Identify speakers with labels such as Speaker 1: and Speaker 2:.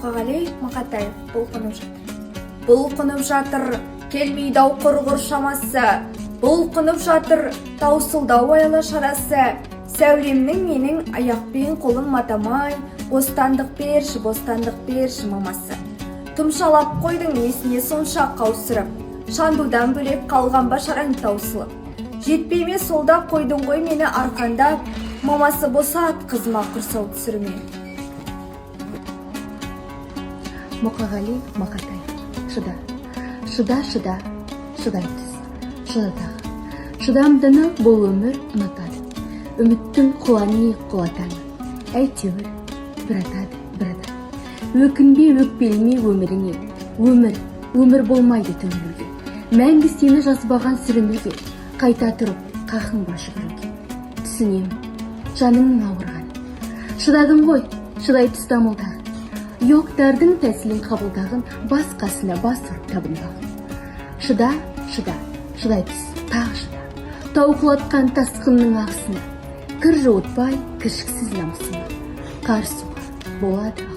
Speaker 1: Мұқағали Мақатаев, «Бұлқынып жатыр». Бұлқынып жатыр, келмейді ау құрғыр шамасы. Бұлқынып жатыр, таусылды ау айла шарасы. Сәулемнің менің аяқпен қолын матамай, бостандық берші, бостандық берші, мамасы. Тұмшалап қойдың несіне сонша қаусырып? Шандудан бөлек қалған ба шараң таусылып? Жетпей ме сол да, қойдың ғой мені арқандап. Мамасы, босат, қызыма құрсау түсірме.
Speaker 2: Мұқағали Мақатаев, «Шыда». Шыда, шыда, шыдай түс, шыда тағы. Шыдамдыны бұл өмір ұнатады. Үміттің құлани құлатаны. Әйтеуір бір атады, бір атады. Өкінбе, өкпелеме өміріңе. Өмір, өмір болмайды түңілуге. Мәңгі сені жазбаған сүрінуге. Қайта тұрып, қақың бар жүгіруге. Түсінемін, жаныңның ауырғанын. Шыдадың ғой, шыдай түс дамылдағы. Йогтардың тәсілін қабылдағын, басқасына бас ұрып табынбағын. Шыда, шыда, шыдай түс, тағы шыда. Тау құлатқан тасқынның ағысына. Кір жуытпай, кіршіксіз намысыңа. Қар суға болады.